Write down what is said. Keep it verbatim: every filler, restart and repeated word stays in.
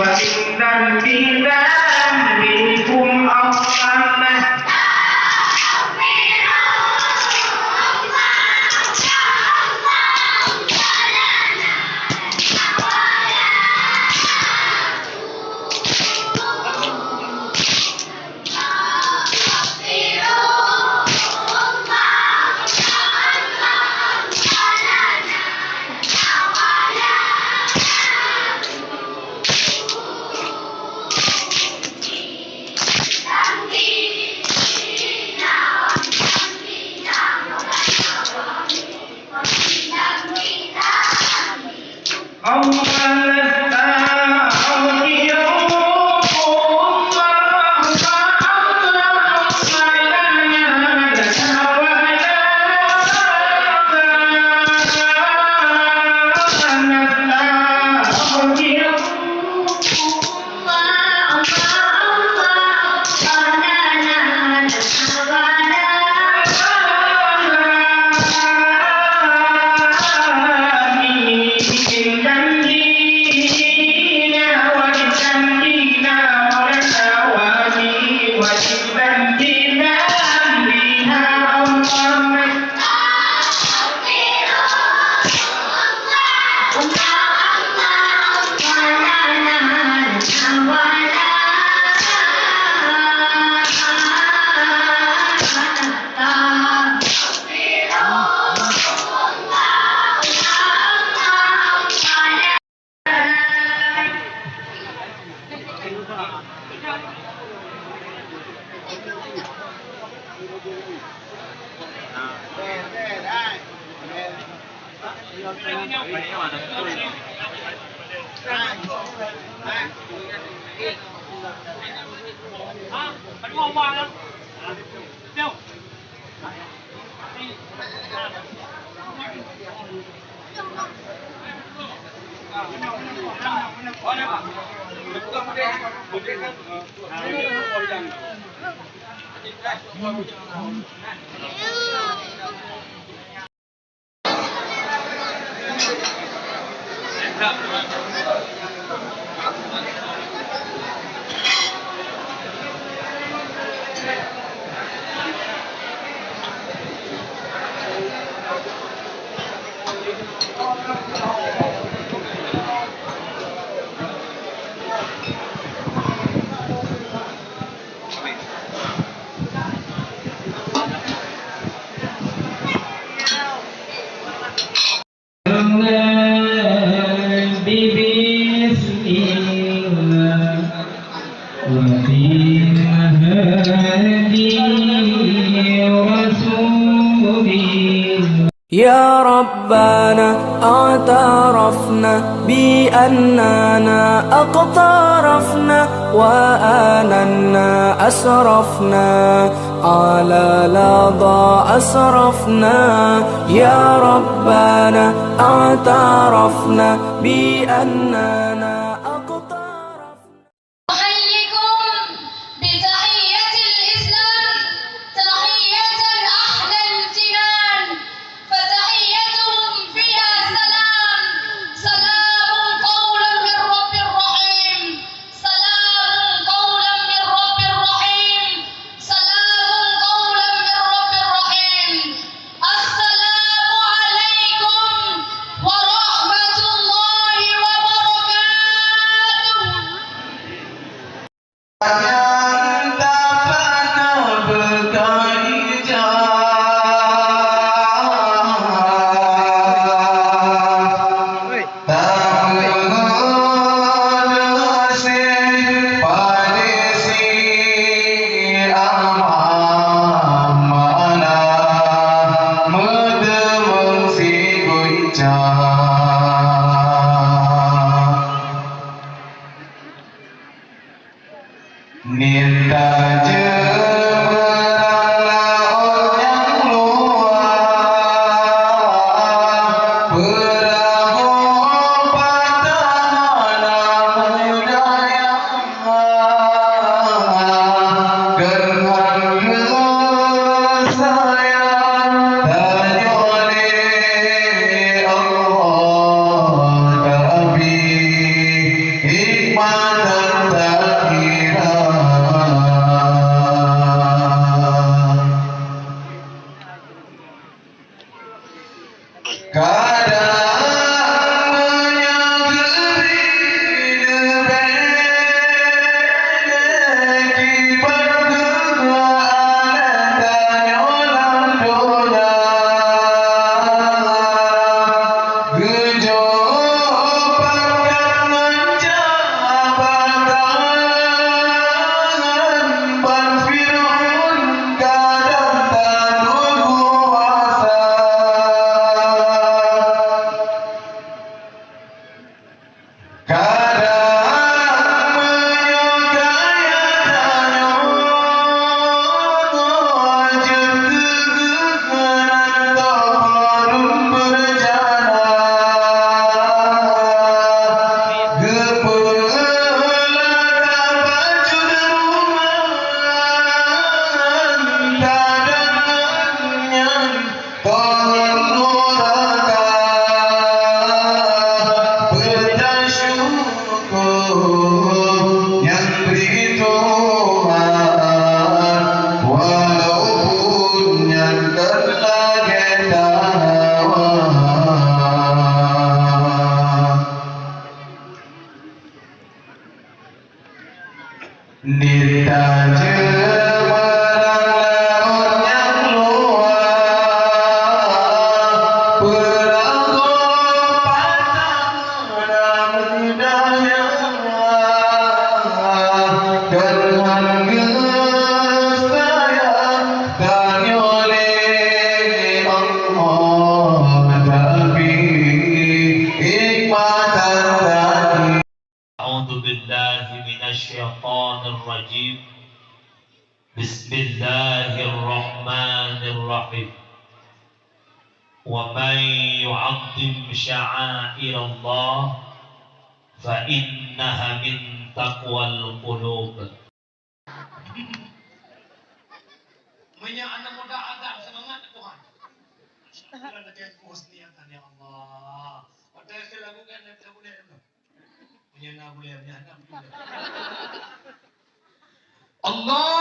Bintang-bintang di bumi Allah. يا ربنا اعترفنا بأننا اقترفنا وآننا أسرفنا على لظى أسرفنا. يا ربنا اعترفنا بأننا اقترفنا. أحييكم بتحية الإسلام، تحية أهل الجنان، فتحيتهم فيها سلام، سلام قولا من رب رحيم، سلام قولا من رب رحيم، سلام قولا من رب رحيم. السلام عليكم ورحمة الله وبركاته. Nita jeuet meurang laôt nyang luwah, peurangko patang na meudah nyang wah, dan han geusayang tanyoe lé Allah, tapi hikmatan tadi. أعوذ بالله من الشيطان الرجيم. بسم الله الرحمن الرحيم. ومن يعظم شعائر الله فإنها من تقوى القلوب. Meunyoe aneuk muda agam seumangat Tuhan. Insya Allah lagèe husni atan, ya Allah. Watèe keu lagu kan, lagu deh. Meunyoe na bulèe, meunyoe hana bulèe. Allah